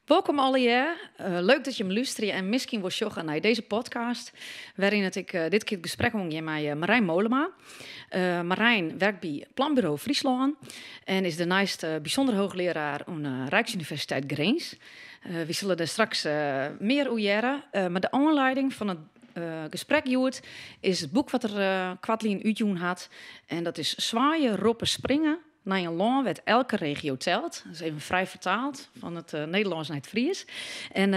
Wolkom allegear. Leuk dat jim lústerje en miskien wol sjogge nei dizze podcast, wêryn it ik dit kear it gesprek oangean mei Marijn Molema. Marijn werkt by Planbureau Fryslân en is dêrneist bysûnder hoogleraar oan de Rijksuniversiteit Grins. Wy sille dêr straks mear oer hearre, mar de oanlieding fan it gesprek hjoed is it boek wat er koartlyn útjûn hat en dat is Swaaie, Roppe, Springe nei in lân wêr't elke regio telt. Dat is even frij fertaald fan it Nederlânsk nei it Frysk. En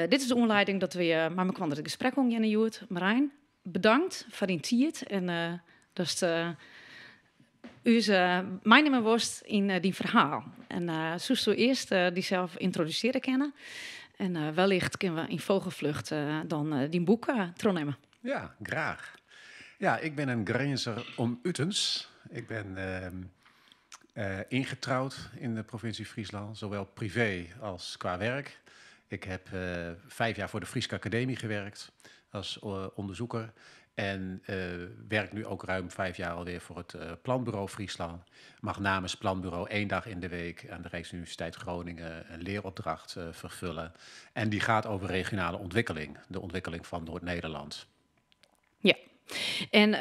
dit is de oanlieding dat wy mei mekoar it gesprek oangean hjoed. Marijn, bedankt foar dyn tiid en datst ús meinimme wolst yn dyn ferhaal. En soesto earst dysels yntrodusearje kinne? En wellicht kinne we yn vogelvlucht dan dyn boek trochnimme. Ja, graach. Ja, ik bin in Grinzer om utens. Ik ben ingetrouwd in de provincie Friesland, zowel privé als qua werk. Ik heb 5 jaar voor de Fryske Akademy gewerkt als onderzoeker. En werk nu ook ruim 5 jaar alweer voor het Planbureau Friesland. Mag namens Planbureau één dag in de week aan de Rijksuniversiteit Groningen een leeropdracht vervullen. En die gaat over regionale ontwikkeling, de ontwikkeling van Noord-Nederland. Ja, en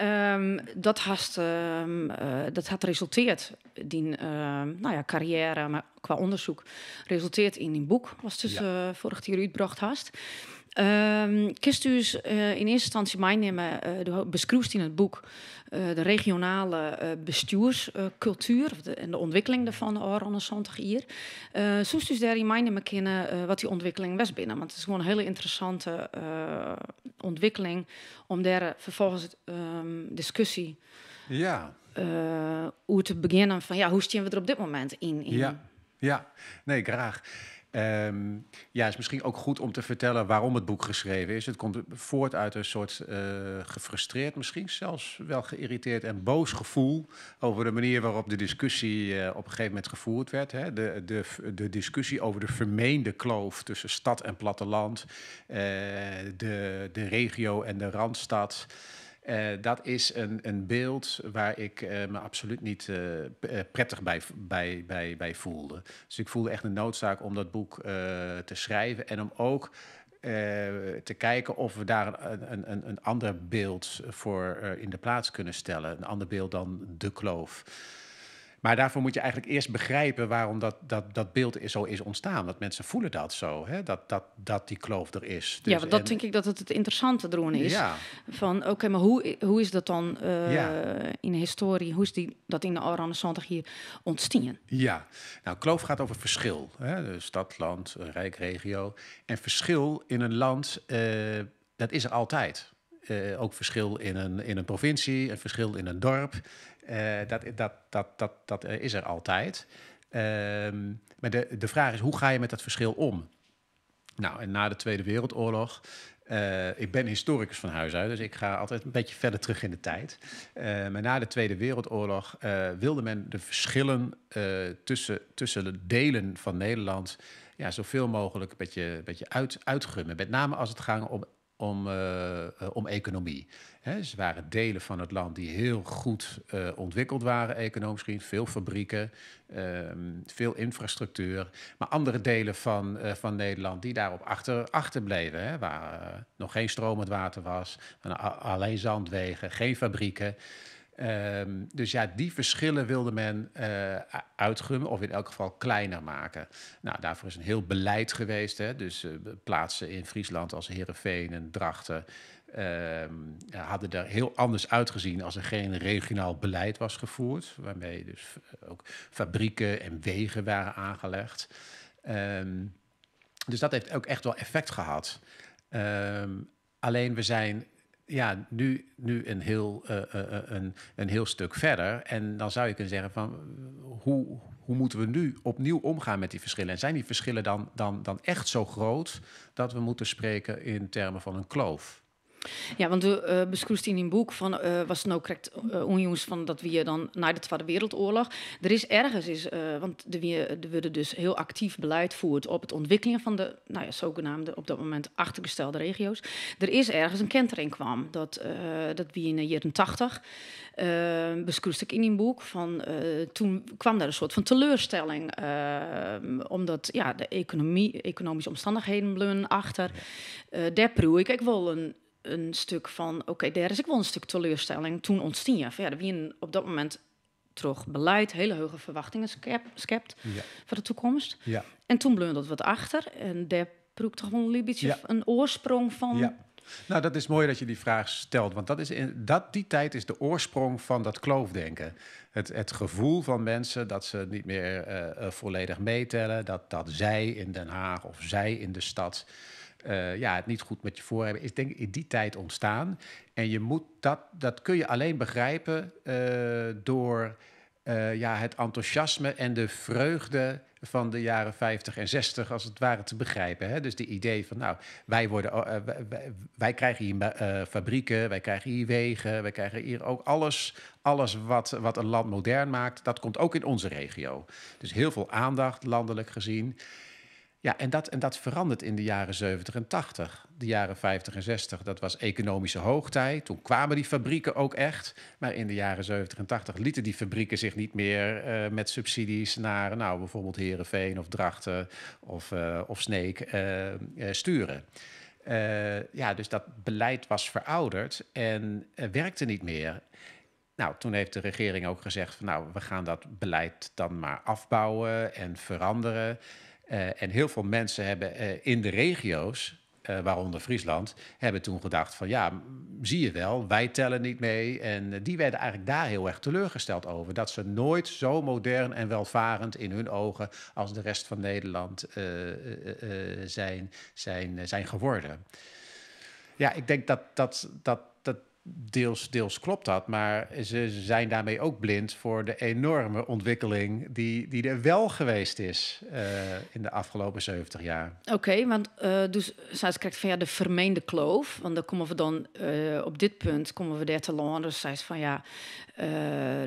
dat hat resultearre, dyn no ja, karriêre, mar kwa ûndersyk, resultearre yn dyn boek, watst dus foarich jier útbrocht hast. Kinst ús yn earste ynstânsje meinimme, do beskriuwst yn it boek de regionale bestjoerskultuer en de ûntwikkeling dêrfan de ôfrûne 70 jier. Soest ús dêryn meinimme kinne wat dy ûntwikkelingen west binne? Want it is gewoan in hiele ynteressante ûntwikkeling om dêr ferfolgens diskusje oer te begjinnen fan ja, hoe steane we der op dit momint yn? Ja, nee, graag. Ja, is misschien ook goed om te vertellen waarom het boek geschreven is. Het komt voort uit een soort gefrustreerd, misschien zelfs wel geïrriteerd en boos gevoel over de manier waarop de discussie op een gegeven moment gevoerd werd. Hè. De discussie over de vermeende kloof tussen stad en platteland, de regio en de randstad. Dat is een beeld waar ik me absoluut niet prettig bij voelde. Dus ik voelde echt een noodzaak om dat boek te schrijven en om ook te kijken of we daar een ander beeld voor in de plaats kunnen stellen. Een ander beeld dan de kloof. Maar daarvoor moet je eigenlijk eerst begrijpen waarom dat beeld zo is ontstaan. Want mensen voelen dat zo, hè? Dat die kloof er is. Dus, ja, want dat denk ik dat het het interessante deroan is. Van oké, maar hoe is dat dan yn de histoarje, hoe is dat yn de ôfrûne 70 jier ûntstien? Ja, nou, kloof gaat over verschil. Hè? Dus stad, land, rijk, regio. En verschil in een land, dat is er altijd. Ook verschil in een provincie, een verschil in een dorp. Dat is er altijd. Maar de vraag is, hoe ga je met dat verschil om? Nou, en na de Tweede Wereldoorlog. Ik ben historicus van huis uit, dus ik ga altijd een beetje verder terug in de tijd. Maar na de Tweede Wereldoorlog wilde men de verschillen tussen de delen van Nederland, ja, zoveel mogelijk een beetje uitgummen. Met name als het ging om economie. Hè, dus er waren delen van het land die heel goed ontwikkeld waren economisch gezien. Veel fabrieken, veel infrastructuur. Maar andere delen van Nederland die daarop achterbleven. Hè, waar nog geen stromend water was, alleen zandwegen, geen fabrieken. Dus ja, die verschillen wilde men uitgummen of in elk geval kleiner maken. Nou, daarvoor is een heel beleid geweest. Hè? Dus plaatsen in Friesland als Heerenveen en Drachten ja, hadden er heel anders uitgezien als er geen regionaal beleid was gevoerd. Waarmee dus ook fabrieken en wegen waren aangelegd. Dus dat heeft ook echt wel effect gehad. Alleen we zijn, ja, nu een heel stuk verder. En dan zou je kunnen zeggen van hoe moeten we nu opnieuw omgaan met die verschillen? En zijn die verschillen dan echt zo groot dat we moeten spreken in termen van een kloof? Ja, want do beskriuwst yn dyn boek fan watst no krekt oanjoechst fan dat wie dan nei de Twadde Wereldoarloch. Der is ergens is, want der wurde dus hiel aktyf beleid fierd op it ûntwikkeljen fan de, nou ja, zogenaamde op dat momint achtergestelde regio's. Der is ergens in kentering kwam, dat wie yn de jierren 80. Beskriuwst ek yn dyn boek fan toen kwam der in soart fan teleurstelling, omdat ja, de ekonomy, ekonomyske omstannichheden bleaunen achter. Dêr priuw ik ek wol in stik fan, oké, dêr is ek wol in stik teleurstelling toen ûntstien. Fan, ja, der wienen op dat momint troch beleid hiele hege ferwachtingen skept foar de takomst. En toen bleau dat wat achter en dêr priuw ik toch wol in bytsje in oarsprong fan. Ja. Nou, dat is moai dat je dy fraach stelt, want die tijd is de oarsprong fan dat kloofdenken. Het gefoel fan minsken dat se net mear folledich meitelle, dat sy yn Den Haag of sy yn de stêd ja, it net goed mei je foar hawwe, is denk ik yn dy tiid ûntstien. En dat kun je alleen begrijpen door ja, het enthousiasme en de vreugde van de jaren 50 en 60 als het ware te begrijpen. Hè? Dus de idee van, nou, wij krijgen hier fabrieken, wij krijgen hier wegen, wij krijgen hier ook alles wat een land modern maakt, dat komt ook in onze regio. Dus heel veel aandacht, landelijk gezien. Ja, en dat verandert in de jaren 70 en 80. De jaren 50 en 60, dat was economische hoogtij. Toen kwamen die fabrieken ook echt. Maar in de jaren 70 en 80 lieten die fabrieken zich niet meer met subsidies naar, nou, bijvoorbeeld Heerenveen of Drachten of Sneek sturen. Ja, dus dat beleid was verouderd en werkte niet meer. Nou, toen heeft de regering ook gezegd van, nou, we gaan dat beleid dan maar afbouwen en veranderen. En heel veel mensen hebben in de regio's, waaronder Friesland, hebben toen gedacht van, ja, zie je wel, wij tellen niet mee. En die werden eigenlijk daar heel erg teleurgesteld over. Dat ze nooit zo modern en welvarend in hun ogen als de rest van Nederland zijn geworden. Ja, ik denk dat deels klopt dat, maar ze zijn daarmee ook blind voor de enorme ontwikkeling die er wel geweest is in de afgelopen 70 jaar. Oké, want dus sy krekt fan ja, de fermeende kloof, want dan komme we dan op dit punt komme we dêr telâne. Dus sei fan ja,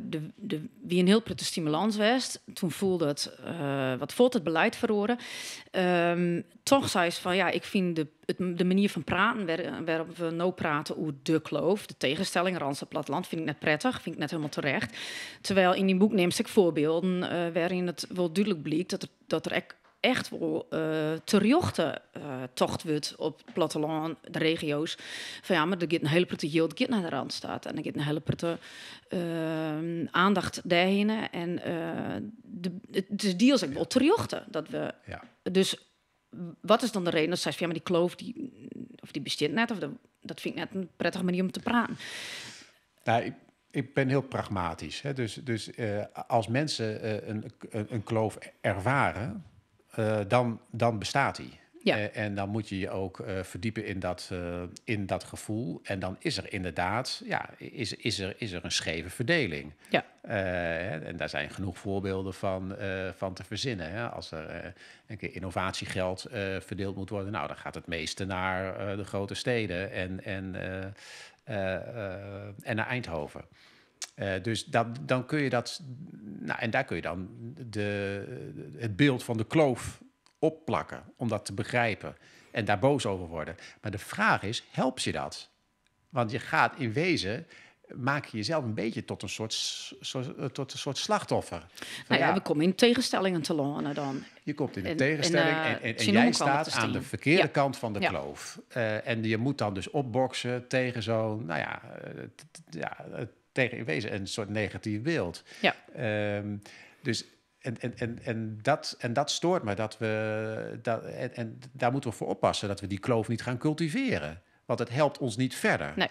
der wie in hiel protte stimulâns west. Toen fielde it wat fuort it beleid feroare. Toch sei se fan ja, ik fyn de manier fan praten wêrop't we no prate oer de kloof, de tegenstelling Randstad platteland, fyn ik net prettig, fyn ik net hielendal terecht. Terwijl yn dyn boek nimst ek foarbylden wêryn't it wol dúdlik blykt dat der ek echt wol terjochte tocht wurdt op it plattelân, de regio's. Fan ja, mar der giet in hiele protte jild giet nei de Randstad en der giet in hiele protte oandacht dêrhinne. En it is diels ek wol terjochte dat we. Dus wat is dan de reden dat seist fan ja, mar dy kloof dy, of dy bestiet net, of dat fyn ik net in prettige manier om te praten? Nou, ik ben heel pragmatisch. Hè? Dus als mensen een kloof ervaren, dan bestaat die. En dan moet je je ook verdiepen in dat gevoel. En dan is er inderdaad, ja, is er een scheve verdeling. Hè, en daar zijn genoeg voorbeelden van te verzinnen. Hè. Als er een keer innovatiegeld verdeeld moet worden, nou, dan gaat het meeste naar de grote steden en naar Eindhoven. Dus dan kun je dat. Nou, en daar kun je dan het beeld van de kloof opplakken om dat te begrijpen en daar boos over worden. Maar de vraag is, helpt je dat? Want je gaat in wezen, maak je jezelf een beetje tot een soort slachtoffer. Van, Nou ja, we komme yn tegenstellingen telâne dan. Je komt in een tegenstelling en zien jij hoe kwam het staat te aan de staan. verkeerde kant van de kloof. En je moet dan dus opboksen tegen zo'n, nou ja, ja, tegen in wezen een soort negatief beeld. Dus en dat stoort me, dat we, dat, en daar moeten we voor oppassen, dat we die kloof niet gaan cultiveren. Want het helpt ons niet verder. Nee.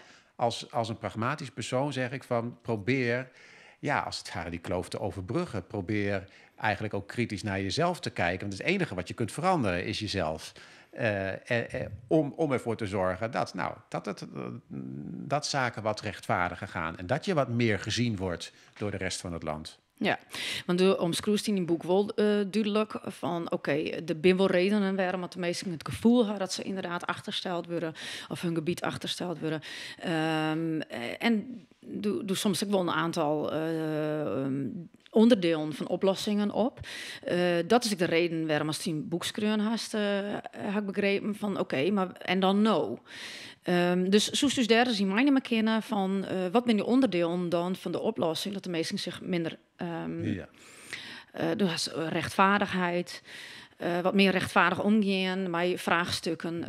Als een pragmatisch persoon zeg ik van, probeer, ja, als het ware die kloof te overbruggen. Probeer eigenlijk ook kritisch naar jezelf te kijken. Want het enige wat je kunt veranderen is jezelf. En om ervoor te zorgen dat, nou, dat zaken wat rechtvaardiger gaan. En dat je wat meer gezien wordt door de rest van het land. Ja, want do omskriuwst yn dyn boek wol dúdlik fan oké, der binne wol redenen wêrom dat de minsken it gefoel ha dat se inderdaad achtersteld wurde of hun gebiet achtersteld wurde. En do somst ek wol in aantal ûnderdielen fan oplossingen op. Dat is ek de reden wêrom ast dyn boek skreaun hast, ha ik begrepen fan oké, mar en dan no? Dus soest ús dêr ris yn meinimme kinne fan wat binne dy ûnderdielen dan fan de oplossing dat de minsken sich minder do hast rechtvaardigheid, wat mear rechtvaardig omgean mei fraachstukken,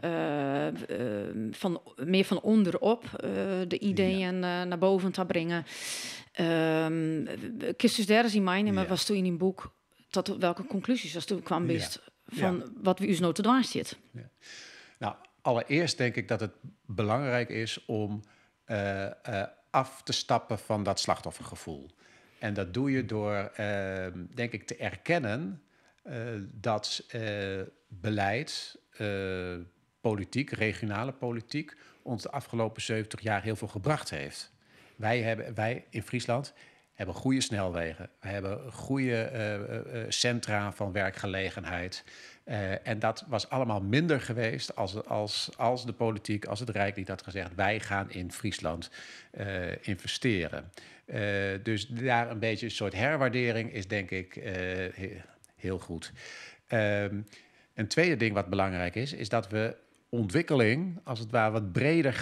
fan, mear fan ûnderop de ideeën nei boven ta bringe. Kinst ús dêr ris yn meinimme watsto yn dyn boek tot welke konklúzjes ast kwam bist fan wat ús no te dwaan stiet? Ja. Nou, allereerst denk ik dat het belangrijk is om af te stappen van dat slachtoffergevoel. En dat doe je door, denk ik, te erkennen dat beleid, politiek, regionale politiek, ons de afgelopen 70 jaar heel veel gebracht heeft. Wij in Friesland hebben goede snelwegen, we hebben goede centra van werkgelegenheid. En dat was allemaal minder geweest als de politiek, als het Rijk niet had gezegd: wij gaan in Friesland investeren. Dus daar een beetje een soort herwaardering is, denk ik, heel goed. Een tweede ding wat belangrijk is, is dat we ontwikkeling als het ware wat breder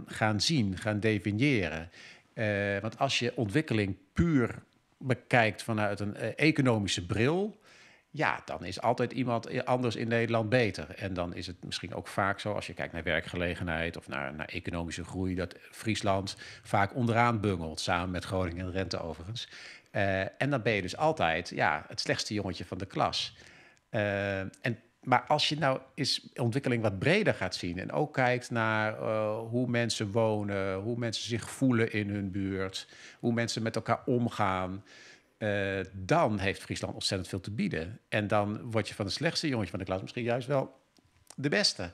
gaan zien, gaan definiëren. Want als je ontwikkeling puur bekijkt vanuit een economische bril, ja, dan is altijd iemand anders in Nederland beter. En dan is het misschien ook vaak zo, als je kijkt naar werkgelegenheid of naar economische groei, dat Friesland vaak onderaan bungelt, samen met Groningen en Drenthe overigens. En dan ben je dus altijd, ja, het slechtste jongetje van de klas. Maar als je nou eens ontwikkeling wat breder gaat zien en ook kijkt naar hoe mensen wonen, hoe mensen zich voelen in hun buurt, hoe mensen met elkaar omgaan, dan heeft Friesland ontzettend veel te bieden. En dan word je van het slechtste jongetje van de klas misschien juist wel de beste.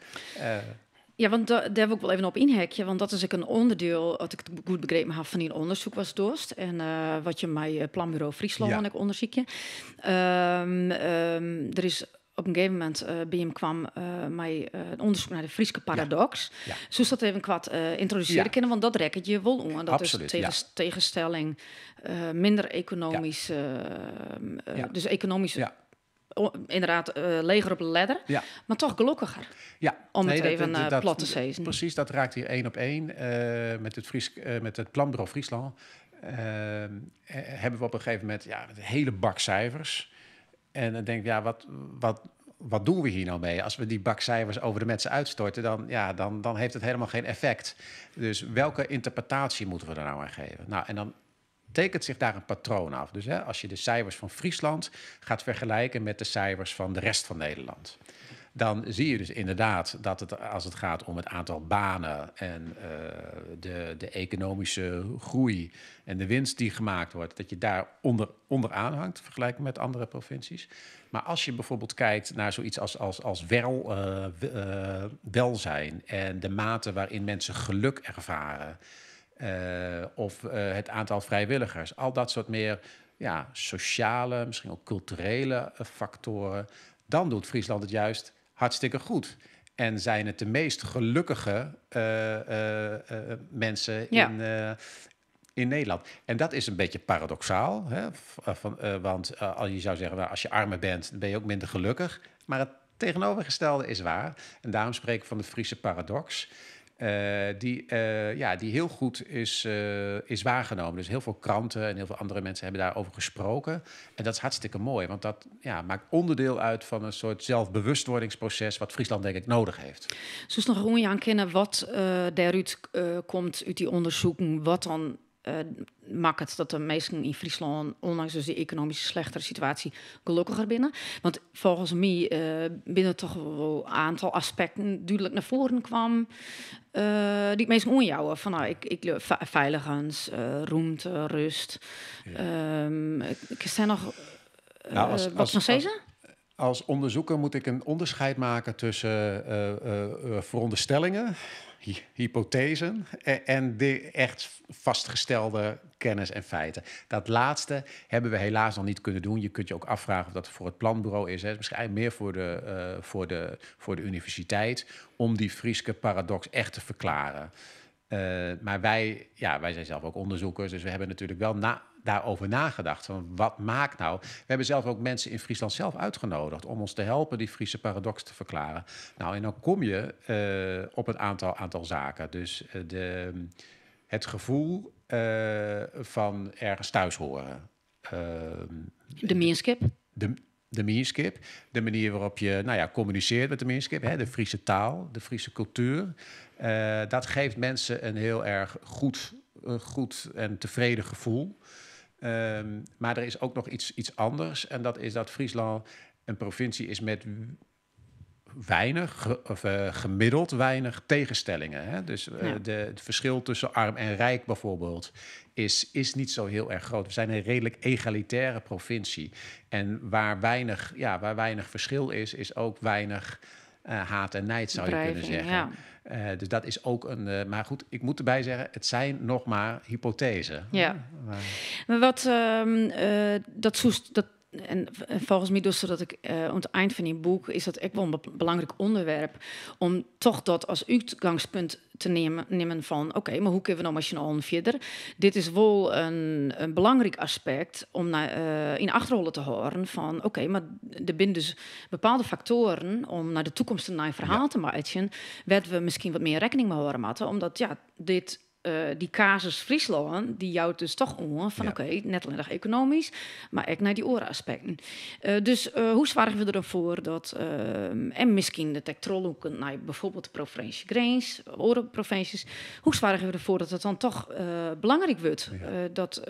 Ja, want daar wil ik wel even op inhaken, want dat is ook een onderdeel, wat ik het goed begrepen heb van die onderzoek was dorst. En wat je bij Planbureau Friesland ik onderzoekje. Er is op een gegeven moment bij hem kwam mij een onderzoek naar de Frieske paradox. Zoals dat even kwart introduceren kunnen, want dat rekt je wel om. En dat is tegenstelling, minder economisch, dus economisch inderdaad leger op de ladder, maar toch gelukkiger. Om het even plat te zeggen. Precies, dat raakt hier 1 op 1 met het Planbureau Friesland. Hebben we op een gegeven moment, ja, een hele bak cijfers. En dan denk ik, ja, wat doen we hier nou mee? Als we die bak cijfers over de mensen uitstorten, dan heeft het helemaal geen effect. Dus welke interpretatie moeten we daar nou aan geven? Nou, en dan tekent zich daar een patroon af. Dus als je de cijfers van Friesland gaat vergelijken met de cijfers van de rest van Nederland, dan zie je dus inderdaad dat het, als het gaat om het aantal banen en de economische groei en de winst die gemaakt wordt, dat je daar onderaan hangt, vergelijking met andere provincies. Maar als je bijvoorbeeld kijkt naar zoiets als welzijn en de mate waarin mensen geluk ervaren, of het aantal vrijwilligers, al dat soort meer, ja, sociale, misschien ook culturele factoren, dan doet Friesland het juist hartstikke goed. En zijn het de meest gelukkige mensen in Nederland. En dat is een beetje paradoxaal. Hè? Want je zou zeggen, nou, als je armer bent, dan ben je ook minder gelukkig. Maar het tegenovergestelde is waar. En daarom spreek ik van de Friese paradox. Die heel goed is waargenomen. Dus heel veel kranten en heel veel andere mensen hebben daarover gesproken. En dat is hartstikke mooi, want dat, ja, maakt onderdeel uit van een soort zelfbewustwordingsproces wat Friesland denk ik nodig heeft. Soest noch oanjaan kinne wat dêrút komt uit die onderzoeken, wat dan makket dat de meesten in Friesland, ondanks dus die economische slechtere situatie, gelukkiger binne? Want folgens my binne toch wol in aantal aspekten dúdlik nei foaren kwam, dy't minsken oanjouwe. Fan, nou, ik, feiligens, rûmte, rêst. Kinst dêr noch Nou, wat fan sizze? Als onderzoeker moet ik een onderscheid maken tussen veronderstellingen, hypothesen en de echt vastgestelde kennis en feiten. Dat laatste hebben we helaas nog niet kunnen doen. Je kunt je ook afvragen of dat voor het planbureau is. Hè. Misschien meer voor de universiteit om die Fryske paradox echt te verklaren. Maar wij, ja, wij zijn zelf ook onderzoekers, dus we hebben natuurlijk wel daarover nagedacht. Van wat maakt nou? We hebben zelf ook mensen in Friesland zelf uitgenodigd om ons te helpen die Friese paradox te verklaren. Nou, en dan kom je op een aantal zaken. Dus het gevoel van ergens thuis horen. De mienskip? De mienskip. De manier waarop je, nou ja, communiceert met de mienskip. Hè, de Friese taal, de Friese cultuur. Dat geeft mensen een heel erg goed en tevreden gevoel. Maar er is ook nog iets anders. En dat is dat Friesland een provincie is met weinig, of gemiddeld weinig tegenstellingen. Hè? Dus het verschil tussen arm en rijk bijvoorbeeld is niet zo heel erg groot. We zijn een redelijk egalitaire provincie. En ja, waar weinig verschil is, is ook weinig haat en nijd, zou je kunnen zeggen. Dus dat is ook een. Maar goed, ik moet erbij zeggen, het zijn nog maar hypothesen. Ja. Maar wat dat soest, dat en volgens mij dus dat ik aan het eind van die boek is dat echt wel een belangrijk onderwerp om toch dat als uitgangspunt te nemen van oké, maar hoe kunnen we nou machine verder? Dit is wel een belangrijk aspect om in achterholen te horen van oké, maar er zijn dus bepaalde factoren om naar de toekomst een verhaal te maken, werd we misschien wat meer rekening mee houden moeten, omdat ja, die casus Friesland, die jou dus toch om van oké, net alleen nog economisch, maar ook naar die oren-aspecten. Dus hoe zorgen we ervoor dat, en misschien de tektrolhoeken naar bijvoorbeeld de provincie Grens, andere provincies, hoe zorgen we ervoor dat het dan toch belangrijk wordt? Dat,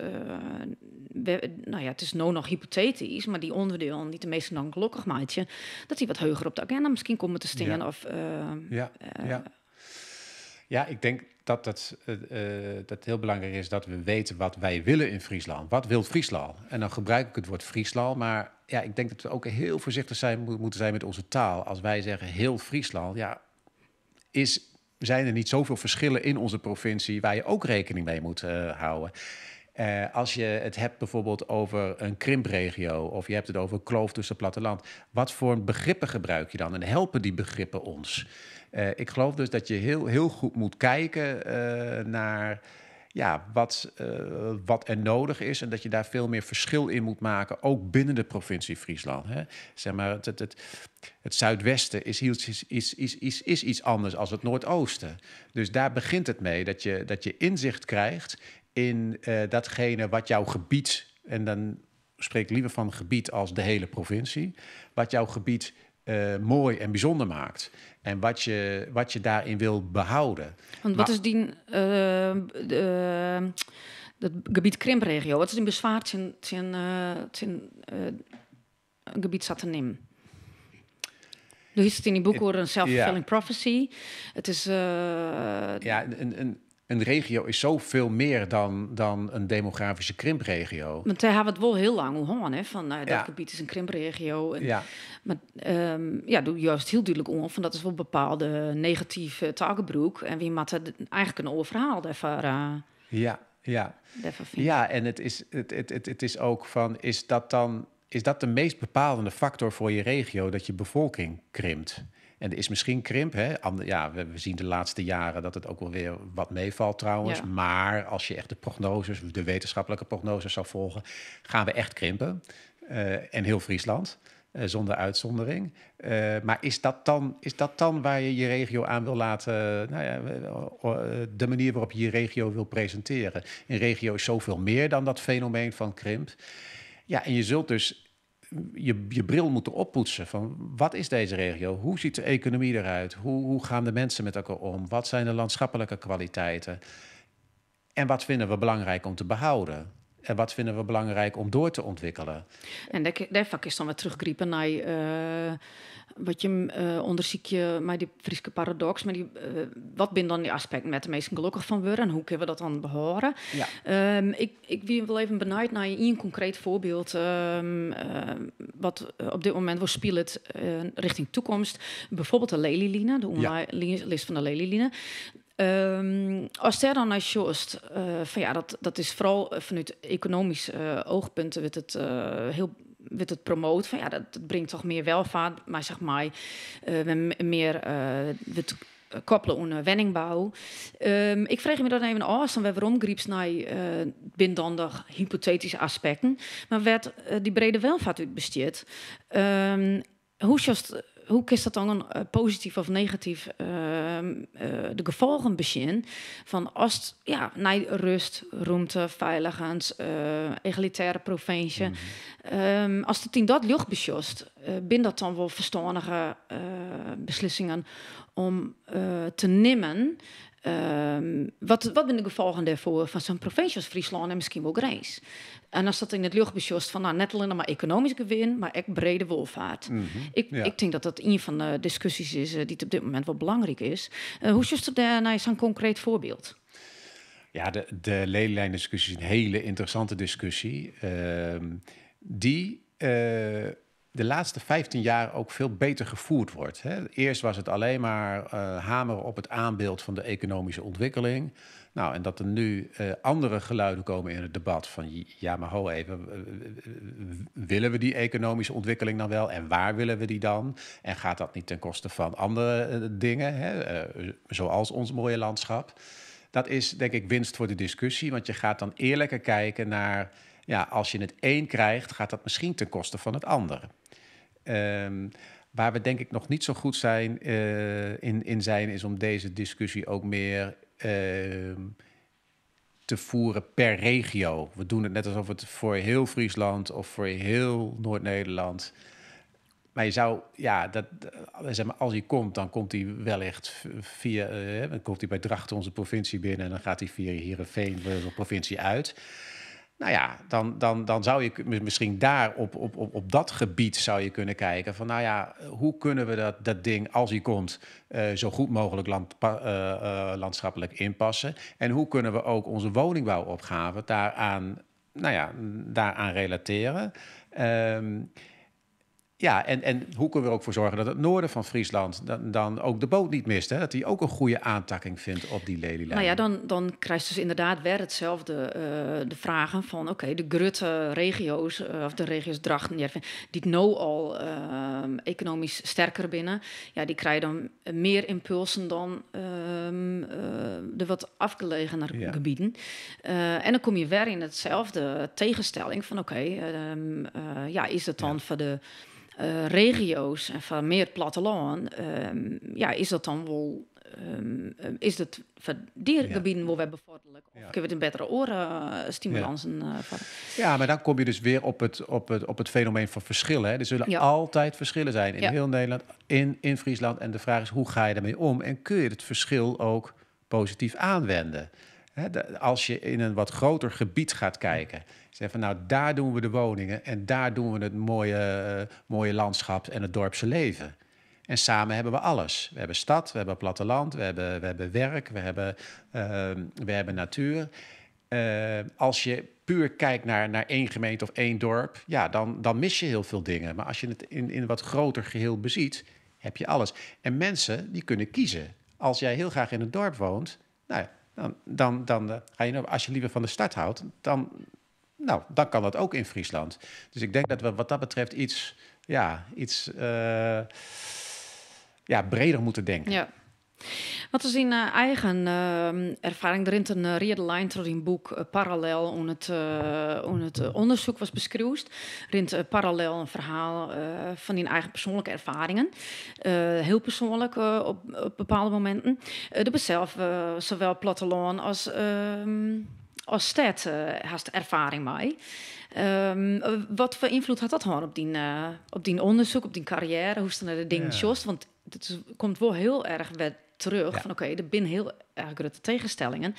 we, nou ja, het is nu nog hypothetisch, maar die onderdeel die de meeste dan gelukkig maakt, dat die wat hoger op de agenda misschien komen te staan. Of, Ja, ik denk dat het heel belangrijk is dat we weten wat wij willen in Friesland. Wat wil Friesland? En dan gebruik ik het woord Friesland, maar ja, ik denk dat we ook heel voorzichtig moeten zijn met onze taal. Als wij zeggen heel Friesland, ja, zijn er niet zoveel verschillen in onze provincie waar je ook rekening mee moet houden. Als je het hebt bijvoorbeeld over een krimpregio of je hebt het over kloof tussen platteland, wat voor begrippen gebruik je dan en helpen die begrippen ons? Ik geloof dus dat je heel, heel goed moet kijken naar, ja, wat er nodig is en dat je daar veel meer verschil in moet maken, ook binnen de provincie Friesland. Hè? Zeg maar, het zuidwesten is iets anders als het noordoosten. Dus daar begint het mee, dat je inzicht krijgt in datgene wat jouw gebied, en dan spreek ik liever van gebied als de hele provincie, wat jouw gebied mooi en bijzonder maakt. En wat je daarin wil behouden. Want wat is die, dat gebied krimpregio, wat is een bezwaar tsjin gebied zat te nemen? Er is het in die boek over een self-fulfilling prophecy. Het is. Ja, een regio is zoveel meer dan een demografische krimpregio. Want daar hebben we het wel heel lang hoe hè? Van dat gebied is een krimpregio. En, maar ja, doe juist heel duidelijk om van dat is wel bepaalde negatieve taalgebruik. En wie moet eigenlijk een oor verhaal daarvoor, daarvoor vinden. Ja, en het is, het, het, het, het is ook van, is dat dan, is dat de meest bepalende factor voor je regio, dat je bevolking krimpt? En er is misschien krimp, hè? Ja, we zien de laatste jaren dat het ook wel weer wat meevalt trouwens. Maar als je echt de prognoses, de wetenschappelijke prognoses zou volgen, gaan we echt krimpen. En heel Friesland, zonder uitzondering. Maar is dat dan waar je je regio aan wil laten, nou ja, de manier waarop je je regio wil presenteren? Een regio is zoveel meer dan dat fenomeen van krimp. Ja, en je zult dus je bril moeten oppoetsen van wat is deze regio? Hoe ziet de economie eruit? Hoe gaan de mensen met elkaar om? Wat zijn de landschappelijke kwaliteiten? En wat vinden we belangrijk om te behouden? En wat vinden we belangrijk om door te ontwikkelen? En dêr kinst dan wer teruggripe nei wat je ûndersykje mei dy Fryske paradoks. Mar wat binne dan dy aspekten wêr't de minsken gelokkich fan wurde en hoe kinne we dat dan behâlde? Ik wie wol even benijd nei ien konkreet foarbyld wat op dit momint wol spilet rjochting takomst. Bijvoorbeeld de Lelyline, de oanlis fan de Lelyline. Ast dêr dan nei sjochst, fan ja, dat is foaral fanút ekonomysk oogpunt wurdt it promoat fan ja, dat bringt toch mear welvaart mei sich mei, mear wurdt koppele oan wenningbou. Ik freegje my dan even ôf, dan wer weromgrypst nei binne dan de hypotetyske aspekten, mar wêr't dy brede welvaart út bestiet. Hoe kinst dat dan posityf of negatyf de gefolgen besjen fan ast, ja, nei rêst, rûmte, feiligens, egalitêre provinsje, ast it yn dat ljocht besjochst, binne dat dan wol ferstannige beslissingen om te nimmen? Wat binne de gefolgen dêrfoar fan sa'n provinsje as Fryslân en miskien wol Grins? En ast dat yn it ljocht besjochst fan, nou, net allinnich mar ekonomysk gewin, mar ek brede wolfeart. Ik tink dat dat ien fan de diskusjes is dy't op dit momint wol belangryk is. Hoe sjochst dêr nei sa'n konkreet foarbyld? Ja, de Lelyline-diskusje is in hiele ynteressante diskusje. Dy't de laatste 15 jaar ook veel beter gevoerd wordt. Hè. Eerst was het alleen maar hameren op het aanbeeld van de economische ontwikkeling. Nou, en dat er nu andere geluiden komen in het debat van, ja, maar ho even, willen we die economische ontwikkeling dan wel? En waar willen we die dan? En gaat dat niet ten koste van andere dingen, hè? Zoals ons mooie landschap? Dat is denk ik winst voor de discussie, want je gaat dan eerlijker kijken naar, ja, als je het een krijgt, gaat dat misschien ten koste van het andere. Waar we denk ik nog niet zo goed in zijn, is om deze discussie ook meer te voeren per regio. We doen het net alsof het voor heel Friesland of voor heel Noord-Nederland. Maar je zou, ja, dat, zeg maar, als hij komt, dan komt hij wellicht via, dan komt hij bij Drachten onze provincie binnen en dan gaat hij via Heerenveen de provincie uit. Nou ja, dan zou je misschien daar op dat gebied zou je kunnen kijken van, nou ja, hoe kunnen we dat ding, als hij komt, zo goed mogelijk landschappelijk inpassen? En hoe kunnen we ook onze woningbouwopgave daaraan relateren? Ja, en hoe kunnen we er ook voor zorgen dat het noorden van Friesland dan ook de boot niet mist? Hè? Dat hij ook een goede aantakking vindt op die Lelylijn. Nou ja, dan krijg je dus inderdaad weer hetzelfde, de vragen van, oké, de grutte regio's, of de regio's Drachten, Hearrenfean, die nu al economisch sterker binnen, ja, die krijgen dan meer impulsen dan de wat afgelegener gebieden. En dan kom je weer in hetzelfde tegenstelling van, oké, ja, is dat dan voor de regio's en van meer platteland, ja, is dat dan wel, is dat voor die gebieden wel weer bevorderlijk? Of kunnen we het een betere oren stimulansen voor? Ja, maar dan kom je dus weer op het fenomeen van verschillen. Hè. Er zullen altijd verschillen zijn in heel Nederland, in Friesland. En de vraag is, hoe ga je daarmee om? En kun je het verschil ook positief aanwenden? Hè, als je in een wat groter gebied gaat kijken, zeg van, nou, daar doen we de woningen en daar doen we het mooie landschap en het dorpse leven. En samen hebben we alles. We hebben stad, we hebben platteland, we hebben werk, we hebben natuur. Als je puur kijkt naar één gemeente of één dorp, ja, dan mis je heel veel dingen. Maar als je het in een wat groter geheel beziet, heb je alles. En mensen die kunnen kiezen. Als jij heel graag in een dorp woont, nou ja, dan ga je, nou, als je liever van de stad houdt, dan, nou, dan kan dat ook in Friesland. Dus ik denk dat we wat dat betreft iets, ja, iets ja, breder moeten denken. Ja. Wat is dyn eigen erfaring? Der rint in reade line troch dyn boek parallel oan it ûndersyk watst beskriuwst. Rint parallel in ferhaal fan dyn eigen persoanlike erfaringen. Hiel persoanlik op bepaalde mominten. Do bist sels sawol plattelân as stêd hast erfaring mei. Wat foar ynfloed hat dat hân op dyn ûndersyk, op dyn karriêre? Hoe nei de dingen sjochst? Want it komt wol hiel erch wer terug fan oké, der binne hiel erch grutte tegenstellingen.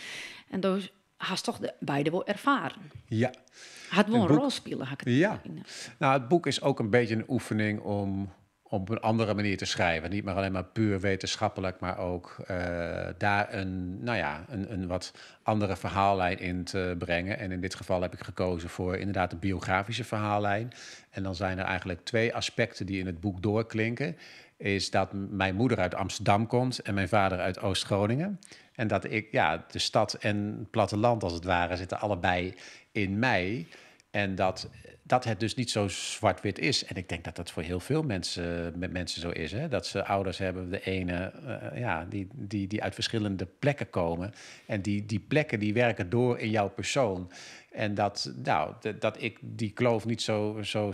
En dus Hast toch de beide wol erfaren. Ja. Hat wol Het in boek- rol spile, ha ik it Ja. yn. Nou, het boek is ook een beetje een oefening om op een andere manier te schrijven. Niet maar alleen maar puur wetenschappelijk, maar ook daar een, nou ja, een wat andere verhaallijn in te brengen. En in dit geval heb ik gekozen voor inderdaad een biografische verhaallijn. En dan zijn er eigenlijk twee aspecten die in het boek doorklinken. Is dat mijn moeder uit Amsterdam komt en mijn vader uit Oost-Groningen. En dat ik, ja, de stad en het platteland als het ware zitten allebei in mij. En dat het dus niet zo zwart-wit is. En ik denk dat dat voor heel veel mensen, met mensen zo is. Hè? Dat ze ouders hebben, de ene, ja, die uit verschillende plekken komen. En die plekken die werken door in jouw persoon. En dat, nou, dat ik die kloof niet zo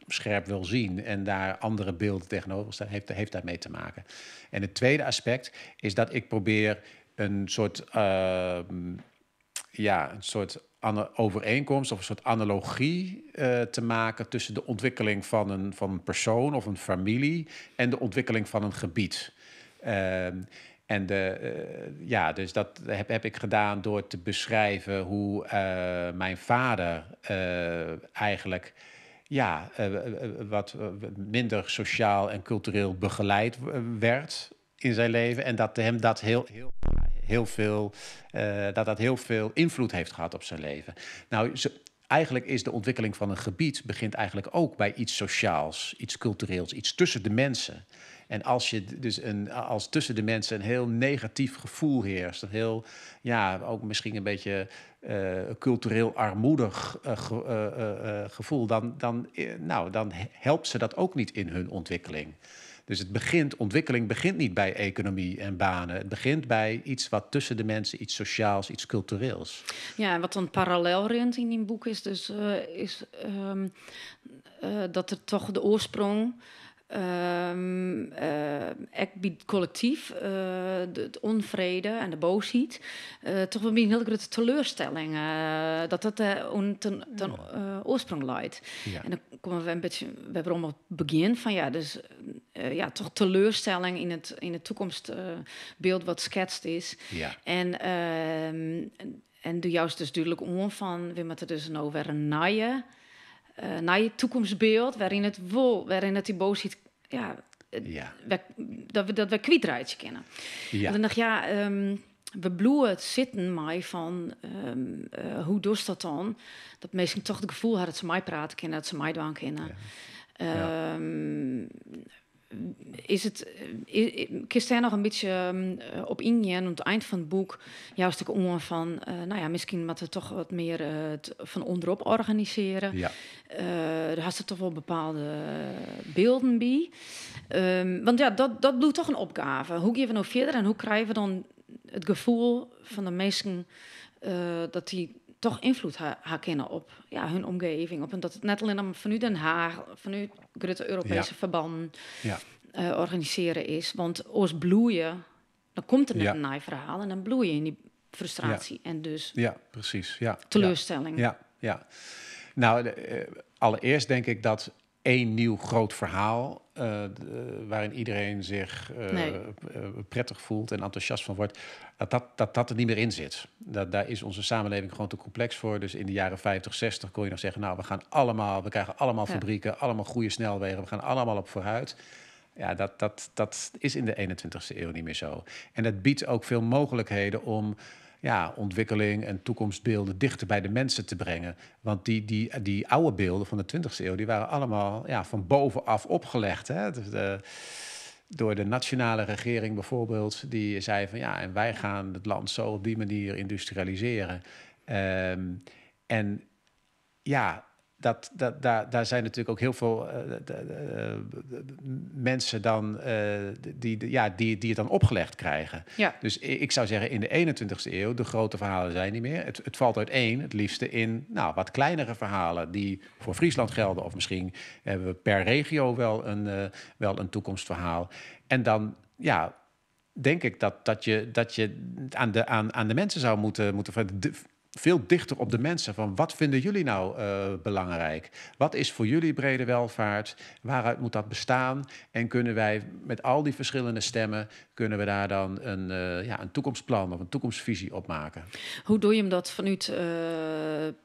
scherp wil zien en daar andere beelden tegenover staan, heeft daarmee te maken. En het tweede aspect is dat ik probeer een soort, ja, een soort overeenkomst of een soort analogie te maken tussen de ontwikkeling van een persoon of een familie en de ontwikkeling van een gebied. En ja, dus dat heb ik gedaan door te beschrijven hoe mijn vader eigenlijk, ja, wat minder sociaal en cultureel begeleid werd in zijn leven. En dat hem dat heel, heel, heel veel dat dat heel veel invloed heeft gehad op zijn leven. Nou, eigenlijk is de ontwikkeling van een gebied begint eigenlijk ook bij iets sociaals, iets cultureels, iets tussen de mensen. En als je dus een, als tussen de mensen een heel negatief gevoel heerst, een heel, ja, ook misschien een beetje cultureel armoedig gevoel, dan helpt ze dat ook niet in hun ontwikkeling. Dus ontwikkeling begint niet bij economie en banen. Het begint bij iets wat tussen de mensen, iets sociaals, iets cultureels. Ja, en wat dan parallel rint in die boek is dus dat er toch de oorsprong, ek by it kollektyf, de onvrede en de boosheid, toch wel een hele grote teleurstelling, dat dat ten oorsprong leidt. En dan komen we een beetje, we hebben om het begin van, ja, dus ja, toch teleurstelling in het toekomstbeeld wat schetst is. En doe juist dus duidelijk om van, we moeten dus nou weer een nieuwe toekomstbeeld, waarin het wol, waarin het die boosheid, ja, het, we, dat we, dat we kwijtraadje kennen. En dan dacht ik, ja, we bloeien het zitten mij van, hoe doet dat dan? Dat mensen toch het gevoel hadden dat ze mij praten kunnen, dat ze mij dwang kunnen. Is het kun je daar nog een beetje op ingaan aan het eind van het boek? Juist ook om van nou ja, misschien moeten we toch wat meer het van onderop organiseren. Daar had ze toch wel bepaalde beelden bij. Want ja, dat doet toch een opgave. Hoe gaan we nou verder en hoe krijgen we dan het gevoel van de mensen dat die toch invloed ha kennen op, ja, hun omgeving. Op, en dat het net alleen maar vanuit Den Haag, vanuit grote Europese verbanden organiseren is. Want als bloeien, dan komt er net een nieuw verhaal en dan bloei je in die frustratie en dus Ja, precies. Ja. teleurstelling. Ja, ja. Nou, allereerst denk ik dat één nieuw groot verhaal waarin iedereen zich prettig voelt en enthousiast van wordt, dat er niet meer in zit. Daar is onze samenleving gewoon te complex voor. Dus in de jaren 50, 60 kon je nog zeggen, nou, we gaan allemaal, we krijgen allemaal fabrieken, allemaal goede snelwegen, we gaan allemaal op vooruit. Ja, dat is in de 21ste eeuw niet meer zo. En dat biedt ook veel mogelijkheden om, ja, ontwikkeling en toekomstbeelden dichter bij de mensen te brengen. Want die oude beelden van de 20ste eeuw, die waren allemaal, ja, van bovenaf opgelegd. Hè? Dus door de nationale regering bijvoorbeeld, die zei van, ja, en wij gaan het land zo op die manier industrialiseren. En ja, dat, dat, daar, daar zijn natuurlijk ook heel veel mensen dan die, die, ja, die, die het dan opgelegd krijgen. Dus ik zou zeggen, in de 21ste eeuw, de grote verhalen zijn niet meer. Het valt uiteen, het liefste in, nou, wat kleinere verhalen die voor Friesland gelden. Of misschien hebben we per regio wel een toekomstverhaal. En dan, ja, denk ik dat je aan de mensen zou moeten vragen. Veel dichter op de mensen. Van wat vinden jullie nou belangrijk? Wat is voor jullie brede welvaart? Waaruit moet dat bestaan? En kunnen wij met al die verschillende stemmen, kunnen we daar dan ja, een toekomstplan of een toekomstvisie op maken? Hoe doe je hem dat vanuit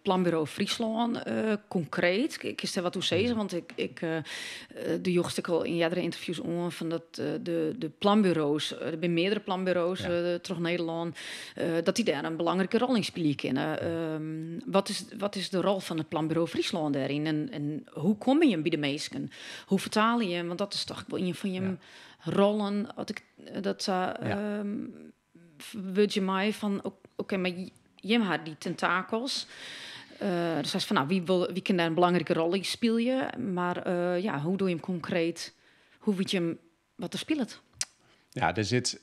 Planbureau Fryslân concreet? Ik is er wat hoe zeggen, want ik de jochst ik al in eardere interviews om van dat de planbureaus, er zijn meerdere planbureaus terug Nederland, dat die daar een belangrijke rol in spelen kunnen. Wat is de rol van het Planbureau Fryslân daarin? En hoe kom je hem bij de meesten? Hoe vertaal je hem? Want dat is toch wel een van je rollen. Wat ik dat wurd je mij van oké, maar je hebt die tentakels. Dus hij is van, nou, wie kan daar een belangrijke rol in spelen? Maar ja, hoe doe je hem concreet? Hoe weet je hem wat er speelt? Ja, er zit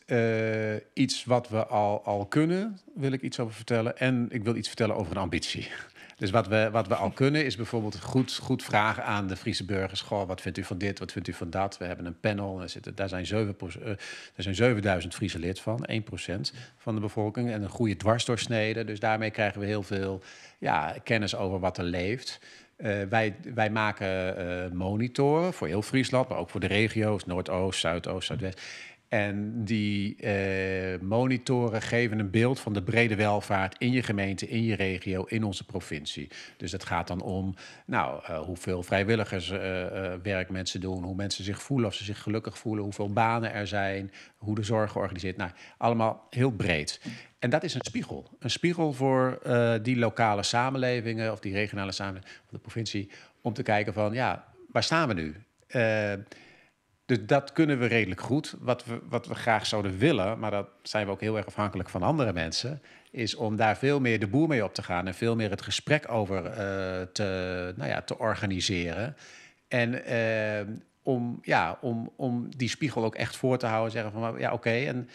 iets wat we al kunnen, wil ik iets over vertellen. En ik wil iets vertellen over een ambitie. Dus wat we al kunnen is bijvoorbeeld goed vragen aan de Friese burgers. Goh, wat vindt u van dit, wat vindt u van dat? We hebben een panel, daar zijn 7000 Friese lid van, 1% van de bevolking. En een goede dwarsdoorsnede. Dus daarmee krijgen we heel veel, ja, kennis over wat er leeft. Wij maken monitoren voor heel Friesland, maar ook voor de regio's, Noordoost, Zuidoost, Zuidwest. En die monitoren geven een beeld van de brede welvaart in je gemeente, in je regio, in onze provincie. Dus het gaat dan om, nou, hoeveel vrijwilligerswerk mensen doen, hoe mensen zich voelen, of ze zich gelukkig voelen, hoeveel banen er zijn, hoe de zorg georganiseerd. Nou, allemaal heel breed. En dat is een spiegel. Een spiegel voor die lokale samenlevingen of die regionale samenleving of de provincie, om te kijken van, ja, waar staan we nu? Dus dat kunnen we redelijk goed. Wat we graag zouden willen, maar dat zijn we ook heel erg afhankelijk van andere mensen, is om daar veel meer de boer mee op te gaan en veel meer het gesprek over nou ja, te organiseren. En ja, om die spiegel ook echt voor te houden. Zeggen van, ja, oké, en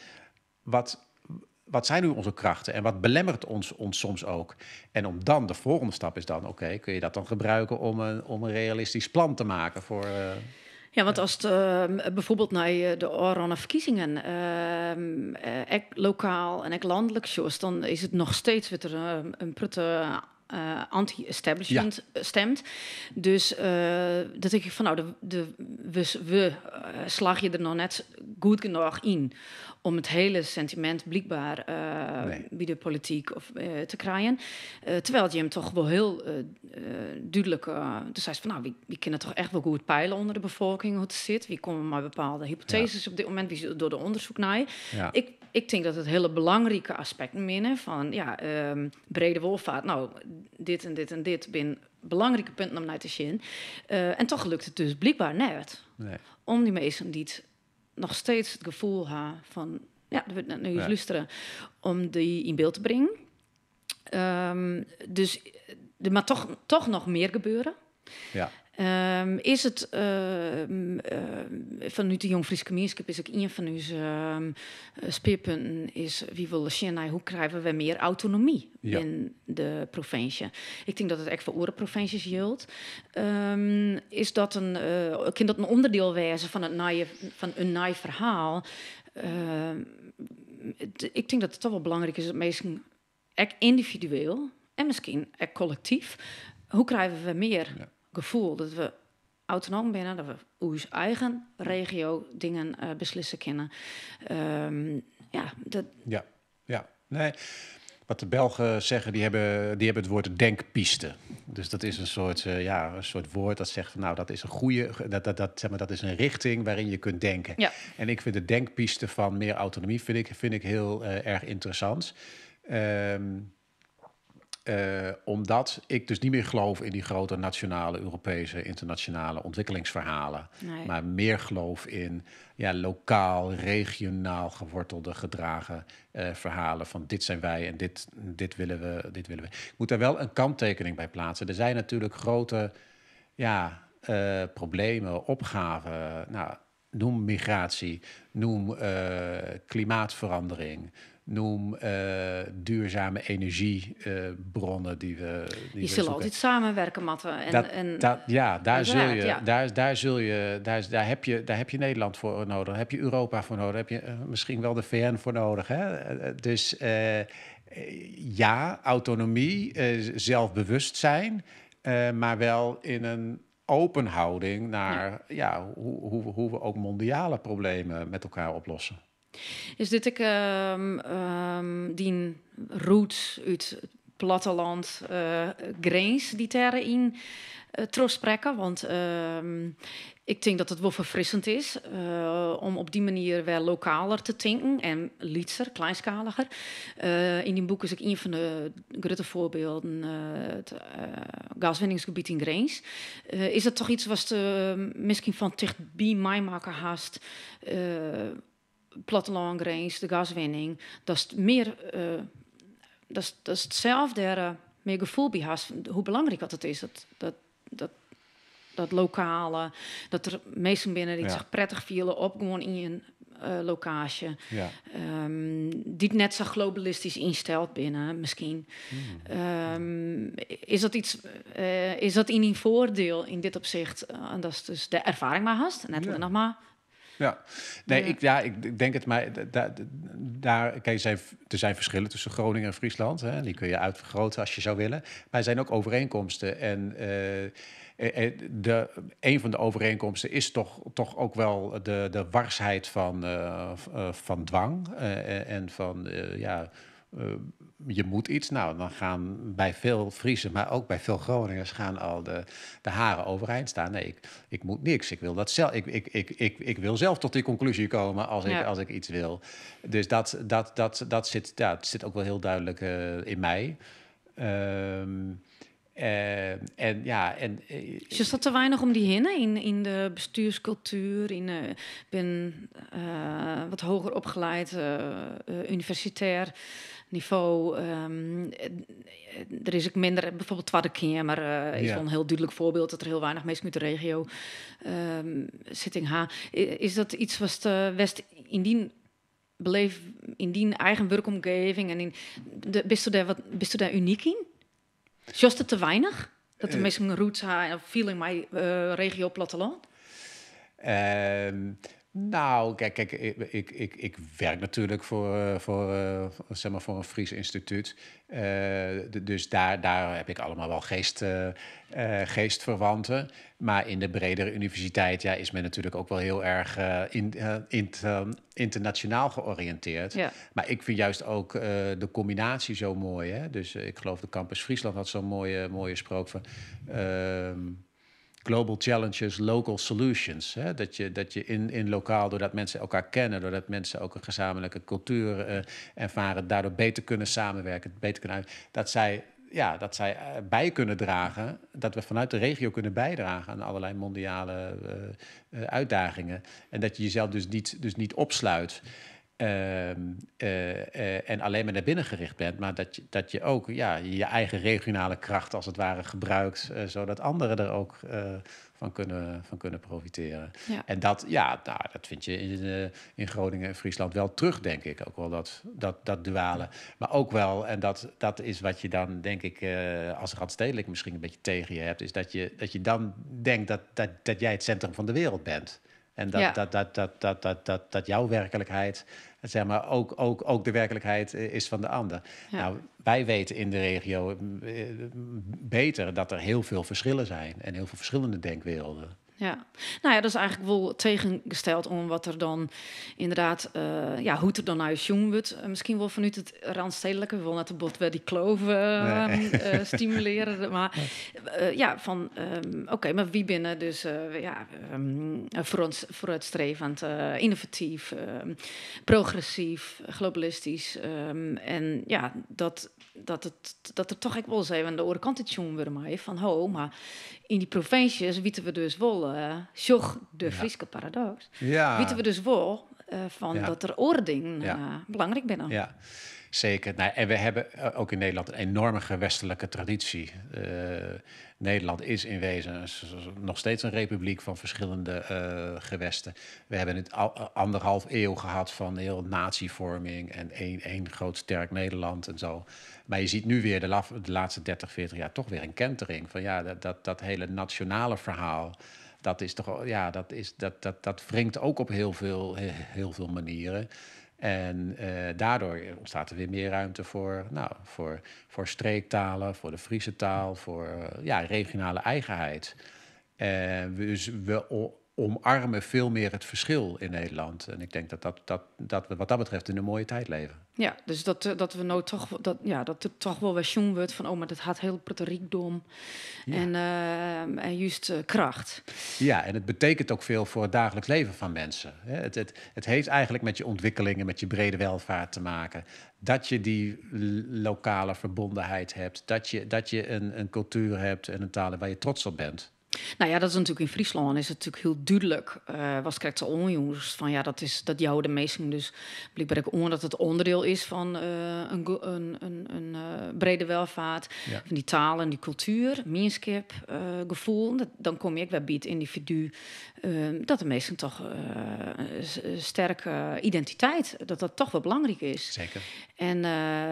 wat zijn nu onze krachten en wat belemmert ons soms ook? En om dan, de volgende stap is dan, oké, kun je dat dan gebruiken om een realistisch plan te maken voor... Ja, want als het bijvoorbeeld naar de ôfrûne verkiezingen, lokaal en ook landelijk, zoals, dan is het nog steeds weer er een prutte anti-establishment stemt. Dus dat denk ik van, nou, we slag je er nog net goed genoeg in om het hele sentiment blijkbaar Nee. bij de politiek of te krijgen. Terwijl je hem toch wel heel duidelijk... Dus hij is van, nou, wie kunnen toch echt wel goed peilen onder de bevolking hoe het zit. Wie komen maar bepaalde hypotheses op dit moment, wie door de onderzoek naar. Ik denk dat het hele belangrijke aspecten binnen van, ja, brede welvaart. Nou, dit en dit en dit zijn belangrijke punten om naar te zien. En toch lukt het dus blijkbaar net Nee. om die mensen die het nog steeds het gevoel hebben van, ja, er wordt net nu eens luisteren, om die in beeld te brengen. Dus er moet toch nog meer gebeuren. Is het vanuit de Jong Fryske Mienskip is ook een van uw speerpunten is wie willen zien naar hoe krijgen we meer autonomie in de provincie. Ik denk dat het echt voor andere provincies geldt. Is dat een, kan dat een onderdeel wezen van het nieuwe, van een nieuw verhaal? Ik denk dat het toch wel belangrijk is dat mensen echt individueel en misschien echt collectief, hoe krijgen we meer gevoel dat we autonoom zijn, dat we onze eigen regio dingen beslissen kunnen. Ja, dat... Ja, nee. Wat de Belgen zeggen, die hebben het woord denkpiste. Dus dat is een soort, ja, een soort woord dat zegt van, nou, dat is een goede, dat, dat, dat, zeg maar, dat is een richting waarin je kunt denken. En ik vind de denkpiste van meer autonomie vind ik heel erg interessant. Omdat ik dus niet meer geloof in die grote nationale, Europese, internationale ontwikkelingsverhalen. Nee. Maar meer geloof in, ja, lokaal, regionaal gewortelde, gedragen verhalen van dit zijn wij en dit willen we. Ik moet daar wel een kanttekening bij plaatsen. Er zijn natuurlijk grote, ja, problemen, opgaven. Nou, noem migratie, noem klimaatverandering, Noem duurzame energiebronnen die Je we zullen zoeken. altijd samenwerken, moatte. En, Ja, daar zul je, ja. daar zul je, daar, daar heb je, daar heb je Nederland voor nodig, daar heb je Europa voor nodig, daar heb je misschien wel de VN voor nodig. Hè? Dus ja, autonomie, zelfbewustzijn, maar wel in een open houding naar ja, hoe we ook mondiale problemen met elkaar oplossen. Is dit ek dyn roots út it plattelân Grins dy't dêryn trochsprekke? Want ik tink dat it wol ferfrissend is om op dy manier wer lokaler te tinken en lytser, kleinskaliger. Yn dyn boek is ek ien fan de grutte foarbylden it gaswinningsgebiet yn Grins. Is dat dochs yts watst miskien fan tichtby meimakke hast? Plattelân Grins, de gaswinning, datst mear, datst sels dêr mear gefoel by hast, hoe belangryk dat it is, dat lokale, dat der minsken binne dy't sich prettich fiele op gewoan ien lokaasje, dy't net sa globalistysk ynsteld binne, miskien. Is dat yts, is dat yn dyn foardiel yn dit opsicht, en datst dus de erfaring mei hast, net noch mar Ja, nee, ja, ik denk het, maar daar, kijk, er zijn verschillen tussen Groningen en Friesland. Hè, die kun je uitvergroten als je zou willen. Maar er zijn ook overeenkomsten. En een van de overeenkomsten is toch ook wel de warsheid van dwang. En van, ja, je moet iets. Nou, dan gaan bij veel Friezen, maar ook bij veel Groningers, gaan al de haren overeind staan. Nee, ik moet niks. Ik wil dat zelf. Ik wil zelf tot die conclusie komen als ik iets wil. Dus dat zit, ja, het zit ook wel heel duidelijk in mij. En ja, en Is dat te weinich om dy hinne yn de bestjoerskultuer? Ik bin wat heger oplaat, universitêr nivo. Der is ek minder, bygelyks Twadde Keamer is wol in hiel dúdlik foarbyld dat der hiel weinich minsken út de regio sitting ha. Is dat yts wat west yn dyn beleef, yn dyn eigen wurkomjouwing en bisto dêr unyk yn? Sjochst it te weinich? Dat de minsken roots ha en feeling mei regio plattelân? Nou, kijk, ik werk natuurlijk voor, zeg maar voor een Fries instituut. Dus daar heb ik allemaal wel geestverwanten. Maar in de bredere universiteit, ja, is men natuurlijk ook wel heel erg internationaal georiënteerd. Maar ik vind juist ook de combinatie zo mooi. Hè? Dus ik geloof de Campus Friesland had zo'n mooie spreuk van global challenges, local solutions. Hè? Dat je in lokaal, doordat mensen elkaar kennen, doordat mensen ook een gezamenlijke cultuur ervaren, daardoor beter kunnen samenwerken, beter kunnen ja, dat zij bij kunnen dragen, dat we vanuit de regio kunnen bijdragen aan allerlei mondiale uitdagingen. En dat je jezelf dus niet opsluit en alleen maar naar binnen gericht bent, maar dat je ook, ja, je eigen regionale kracht als het ware gebruikt, zodat anderen er ook van kunnen profiteren. En dat, ja, nou, dat vind je in Groningen en Friesland wel terug, denk ik. Ook wel dat duale. Maar ook wel, en dat is wat je dan, denk ik, als randstedelijk misschien een beetje tegen je hebt, is dat je dan denkt dat jij het centrum van de wereld bent. En dat, dat jouw werkelijkheid, zeg maar, ook de werkelijkheid is van de ander. Nou, wij weten in de regio beter dat er heel veel verschillen zijn en heel veel verschillende denkwerelden. Ja, nou ja, dat is eigenlijk wol tegengesteld om wat der dan inderdaad, ja, hoe't der dan nei sjoen wurdt. Miskien wol fanút it Randstedelijke, we wolle net te bot wer dy kloof Nee. stimuleren. Mar ja, fan oké, mar wy binne dus ja, vooruitstrevend, ynnovatyf, progressyf, globalistysk. En ja, dat der dochs ek wolris even de oare kant út sjoen wurde mei fan ho, mar yn dy provinsjes witte we dus wol, sjoch de Fryske paradoks, witte we dus wol Fan dat der oare dingen belangryk binne. Ja, zeker. Nou, en we hebben ook in Nederland een enorme gewestelijke traditie. Nederland is in wezen nog steeds een republiek van verschillende gewesten. We hebben het al 1,5 eeuw gehad van heel natievorming en één groot sterk Nederland en zo. Maar je ziet nu weer de laatste 30, 40 jaar toch weer een kentering van ja, dat hele nationale verhaal. Dat is toch, ja, dat is, dat, dat, dat wringt ook op heel veel manieren. En daardoor ontstaat er weer meer ruimte voor, nou, voor streektalen, voor de Friese taal, voor ja, regionale eigenheid. Dus we omarmen veel meer het verschil in Nederland. En ik denk dat we wat dat betreft in een mooie tijd leven. Ja, dus dat we nou toch, dat, ja, dat het toch wel weer zien wordt van, oh, maar dat had heel rijkdom en juist kracht. Ja, en het betekent ook veel voor het dagelijks leven van mensen. Hè, het heeft eigenlijk met je ontwikkeling en met je brede welvaart te maken. Dat je die lokale verbondenheid hebt, dat je een cultuur hebt en een taal waar je trots op bent. Nou ja, dat is natuurlijk in Friesland is het natuurlijk heel duidelijk. Was krijgt ze onjongens van ja, dat is dat jou de meesten dus blijkbaar ook onder dat het onderdeel is van een brede welvaart, van die taal en die cultuur, mienskip, gevoel. Dan kom je ook weer bij het individu dat de meesten toch sterke identiteit, dat dat toch wel belangrijk is. Zeker. En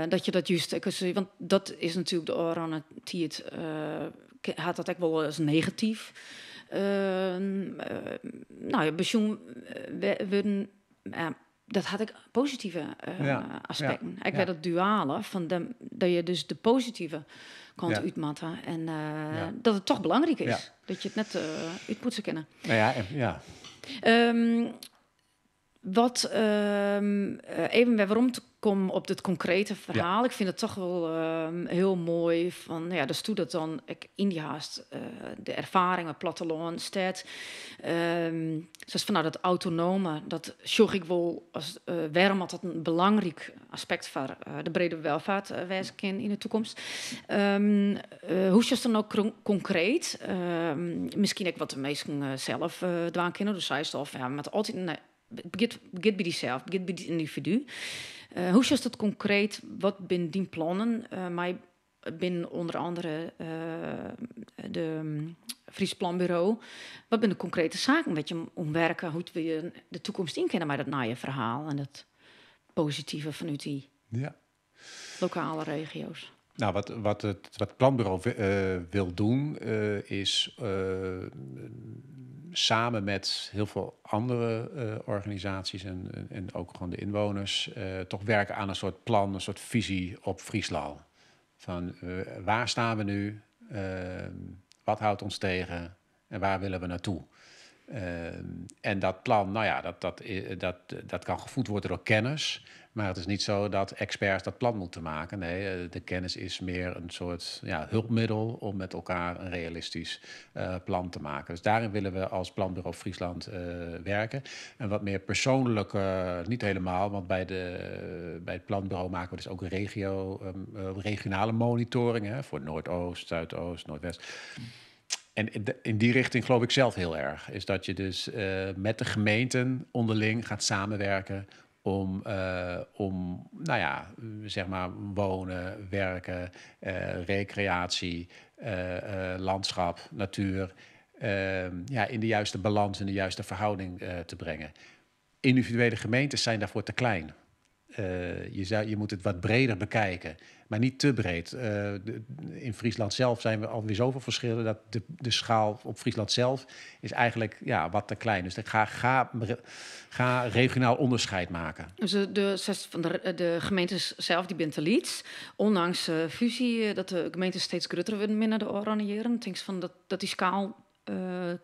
dat je dat juist, want dat is natuurlijk de oranje het had dat ook wel eens negatief. Nou ja, pensioen, we, dat had ik positieve aspecten. Ik weet dat duale van de, dat je dus de positieve kant uitmatten en dat het toch belangrijk is dat je het net uit moet kennen. Nou ja, ja. Wat even weer waarom te komen op dit concrete verhaal. Ik vind het toch wel heel mooi van, ja, dus toen dat dan ik in die haast de ervaring met platteland, stad, zoals van nou dat autonome, dat zorg ik wel als waarom dat een belangrijk aspect voor de brede welvaart wezen kan in de toekomst. Hoe is dat dan ook concreet? Misschien ook wat de meesten zelf doen kunnen. Dus zij is al van, ja, met altijd een het begint bij jezelf, het begint bij het individu. Hoe is dat concreet? Wat zijn die plannen? Maar binnen onder andere de Fries Planbureau. Wat zijn de concrete zaken wat je omwerken? Hoe we de toekomst in kennen met dat naaie verhaal en dat positieve vanuit die lokale regio's? Nou, wat het planbureau wil doen, is samen met heel veel andere organisaties en ook gewoon de inwoners toch werken aan een soort plan, een soort visie op Friesland. Van waar staan we nu? Wat houdt ons tegen? En waar willen we naartoe? En dat plan, nou ja, dat kan gevoed worden door kennis. Maar het is niet zo dat experts dat plan moeten maken. Nee, de kennis is meer een soort, ja, hulpmiddel om met elkaar een realistisch plan te maken. Dus daarin willen we als Planbureau Friesland werken. En wat meer persoonlijk, niet helemaal, want bij het planbureau maken we dus ook regionale monitoring, hè, voor Noordoost, Zuidoost, Noordwest. En in die richting geloof ik zelf heel erg. Is dat je dus met de gemeenten onderling gaat samenwerken om, nou ja, zeg maar wonen, werken, recreatie, landschap, natuur, ja, in de juiste balans en de juiste verhouding te brengen. Individuele gemeentes zijn daarvoor te klein. Je moet het wat breder bekijken, maar niet te breed. In Friesland zelf zijn we alweer zoveel verschillen dat de schaal op Friesland zelf is eigenlijk, ja, wat te klein. Dus ga regionaal onderscheid maken. Dus de zes van de gemeentes zelf, die bent te lyts. Ondanks fusie, dat de gemeentes steeds groter worden binnen de oranje Denk van dat die schaal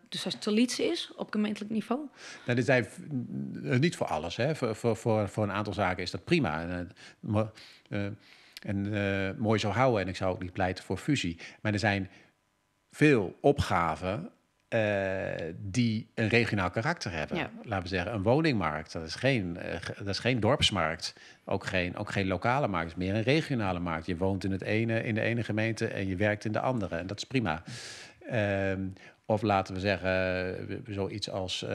dus als te lyts is op gemeentelijk niveau? Nou, dit zijn niet voor alles. Hè. Voor een aantal zaken is dat prima. En mooi zo houden. En ik zou ook niet pleiten voor fusie. Maar er zijn veel opgaven die een regionaal karakter hebben. Laten we zeggen, een woningmarkt. Dat is geen dorpsmarkt. Ook geen lokale markt. Het is meer een regionale markt. Je woont in de ene gemeente en je werkt in de andere. En dat is prima. Of laten we zeggen, zoiets als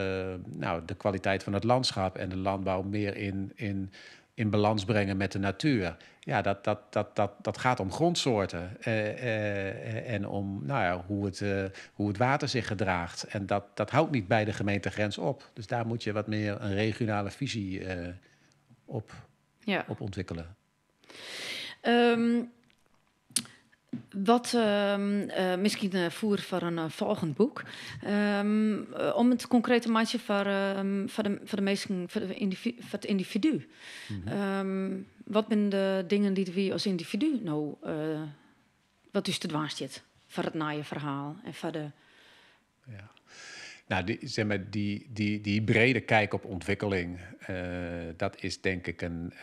nou, de kwaliteit van het landschap en de landbouw meer in balans brengen met de natuur. Ja, dat gaat om grondsoorten en om, nou ja, hoe het water zich gedraagt. En dat houdt niet bij de gemeentegrens op. Dus daar moet je wat meer een regionale visie op ontwikkelen. Wat miskien foar foar in folgjend boek. Om it konkreet te meitsjen foar de minsken, foar it yndividu. Wat binne de dingen dy't wy as yndividu no, wat ús te dwaan stiet foar it nije ferhaal en foar de. Ja. Nou, zeg maar, die brede kijk op ontwikkeling, dat is denk ik een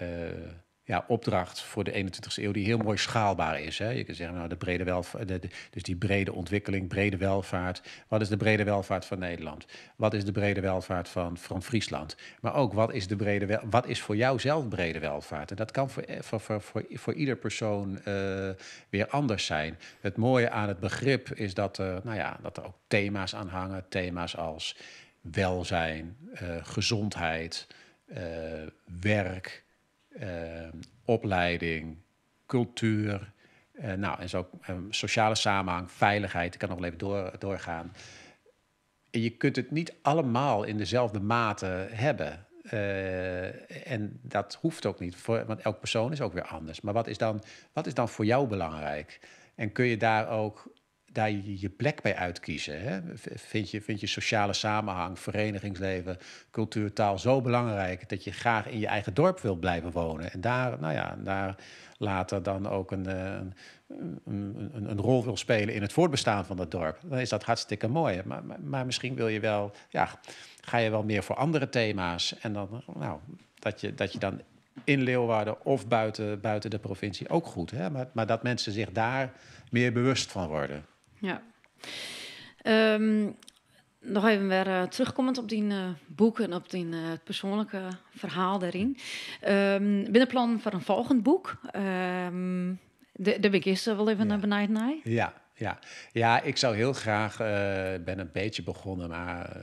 ja, opdracht voor de 21ste eeuw die heel mooi schaalbaar is. Hè? Je kunt zeggen, nou, de brede welvaart, dus die brede ontwikkeling, brede welvaart. Wat is de brede welvaart van Nederland? Wat is de brede welvaart van Friesland? Maar ook, wat is voor jou zelf brede welvaart? En dat kan voor ieder persoon weer anders zijn. Het mooie aan het begrip is nou ja, dat er ook thema's aan hangen. Thema's als welzijn, gezondheid, werk, opleiding, cultuur, nou, en zo, sociale samenhang, veiligheid. Ik kan nog wel even doorgaan. En je kunt het niet allemaal in dezelfde mate hebben. En dat hoeft ook niet, want elk persoon is ook weer anders. Maar wat is dan voor jou belangrijk? En kun je daar ook je plek bij uitkiezen? Hè? Vind je sociale samenhang, verenigingsleven, cultuur, taal zo belangrijk dat je graag in je eigen dorp wilt blijven wonen? En daar, nou ja, daar later dan ook een rol wil spelen in het voortbestaan van dat dorp. Dan is dat hartstikke mooi. Maar misschien wil je wel, ja, ga je wel meer voor andere thema's. En dan, nou, dat je dan in Leeuwarden of buiten de provincie ook goed. Hè? Maar dat mensen zich daar meer bewust van worden. Ja. Noch even wer terugkommend op dyn boek en op dyn persoanlike ferhaal dêryn. Binne der plannen foar in folgjend boek? Dêr bin ik earst wol even benijd nei. Ja. Ja, ik zou heel graag, ben een beetje begonnen, maar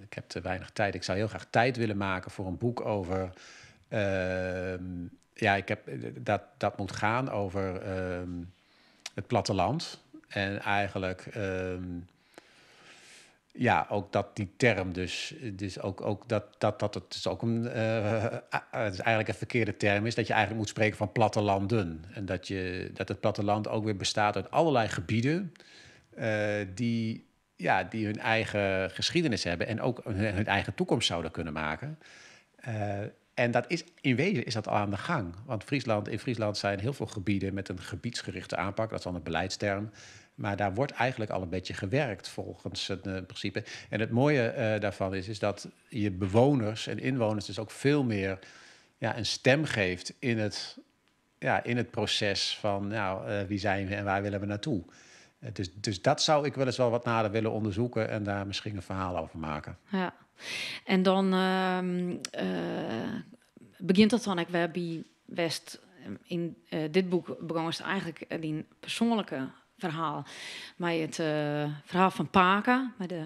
ik heb te weinig tijd. Ik zou heel graag tijd willen maken voor een boek over, ja, ik heb, dat moet gaan over het platteland. En eigenlijk, ja, ook dat die term dus ook dat het dus ook een, het is eigenlijk een verkeerde term is, dat je eigenlijk moet spreken van plattelanden. En dat het platteland ook weer bestaat uit allerlei gebieden die hun eigen geschiedenis hebben en ook hun eigen toekomst zouden kunnen maken. En dat is, in wezen is dat al aan de gang. Want in Friesland zijn heel veel gebieden met een gebiedsgerichte aanpak. Dat is dan een beleidsterm. Maar daar wordt eigenlijk al een beetje gewerkt volgens het principe. En het mooie daarvan is dat je bewoners en inwoners dus ook veel meer, ja, een stem geeft in het proces van, nou, wie zijn we en waar willen we naartoe. Dus dat zou ik wel eens wel wat nader willen onderzoeken en daar misschien een verhaal over maken. Ja, en dan begjint dat dan ek wer by West. Yn dit boek begûnst eigentlik dyn persoanlike ferhaal mei it ferhaal fan pake, mei de,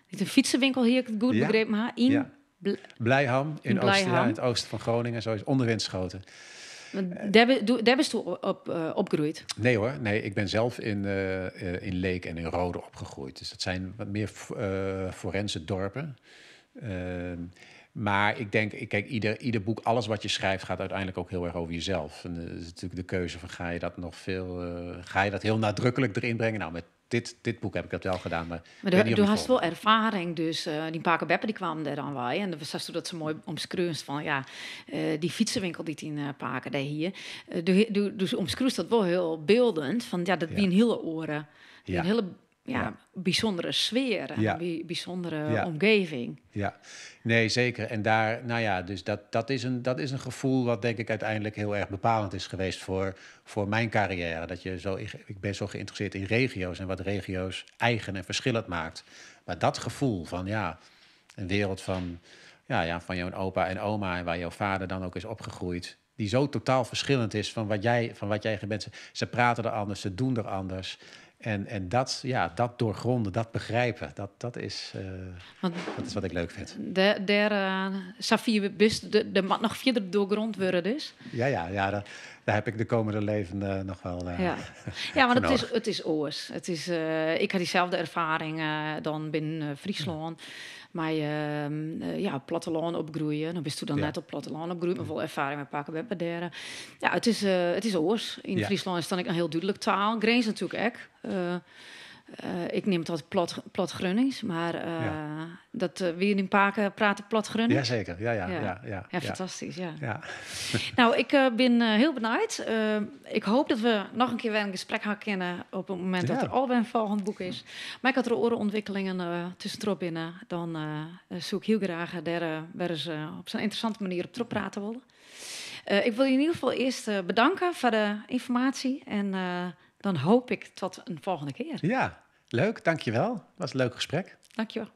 in fytsewinkel hie ik it goed begrepen, maar yn Blijham, in in Oost, ja, Blijham. in het oosten van Groningen, zo is onder Winschoten. Want dêr bisto op opgroeid? Nee hoor, nee, ik ben zelf in Leek en in Roden opgegroeid. Dus dat zijn wat meer forense dorpen. Maar ik denk, kijk, ieder boek, alles wat je schrijft, gaat uiteindelijk ook heel erg over jezelf. En dat is natuurlijk de keuze van, ga je dat nog veel, ga je dat heel nadrukkelijk erin brengen? Nou, met dit boek heb ik dat wel gedaan. Maar, Maar ik weet niet do of ik hast vol- wol erfaring, dus dyn pake beppe dy kamen dêr dan wei. En dan seist dat sa moai omskreaunst fan, ja, dy fytsewinkel dy't dyn pake dêr hie. Do omskriuwst dat wol hiel byldend, fan ja, dat wie in hiele oare, in hiele, ja, bysûndere sfear en in bysûndere omjouwing. Ja, nee, zeker. En daar, nou ja, dus dat is een gevoel wat denk ik uiteindelijk heel erg bepalend is geweest voor mijn carrière. Dat je zo, ik ben zo geïnteresseerd in regio's en wat regio's eigen en verschillend maakt. Maar dat gevoel van, ja, een wereld van, ja, van jouw opa en oma en waar jouw vader dan ook is opgegroeid, die zo totaal verschillend is van wat jij gewend bent. Ze praten er anders, ze doen er anders. En dat, ja, dat doorgronden, dat begrijpen, Want dat is wat ik leuk vind. Dêr, safier bist, der moat noch fierder doorgrond wurde dus. Ja, daar heb ik de komende leven nog wel Ja, want voor it is, nodig. it is oars. Ik ha dyselde erfaring dan binnen Fryslân. Mar ja, plattelân opgroeie. Dan bisto dan net op plattelân opgroeid, mar wol erfaring mei pake beppe dêr. Ja, it is oars. Yn Fryslân is dan ek in hiel dúdlik taal. Grins natuerlik ek. Ik neam it altyd plat Grunnings, mar dat wie dyn pake prate plat Grunnings? Jazeker, ja. Ja, fantastysk, ja. Nou, ik bin hiel benijd. Ik hoopje dat we noch in kear wer in gesprek ha kinne op it momint dat der al wer in folgjend boek is. Mar ek as der oare ûntwikkelingen tuskentroch binne, dan soe ik hiel graach dêr wer ris op sa'n ynteressante manier op trochprate wolle. Ik wol je yn ieder gefal earst betanke foar de ynformaasje en dan hoopje ik tot in folgjende kear. Ja, leuk, dankjewel. Was een leuk gesprek. Dankjewel.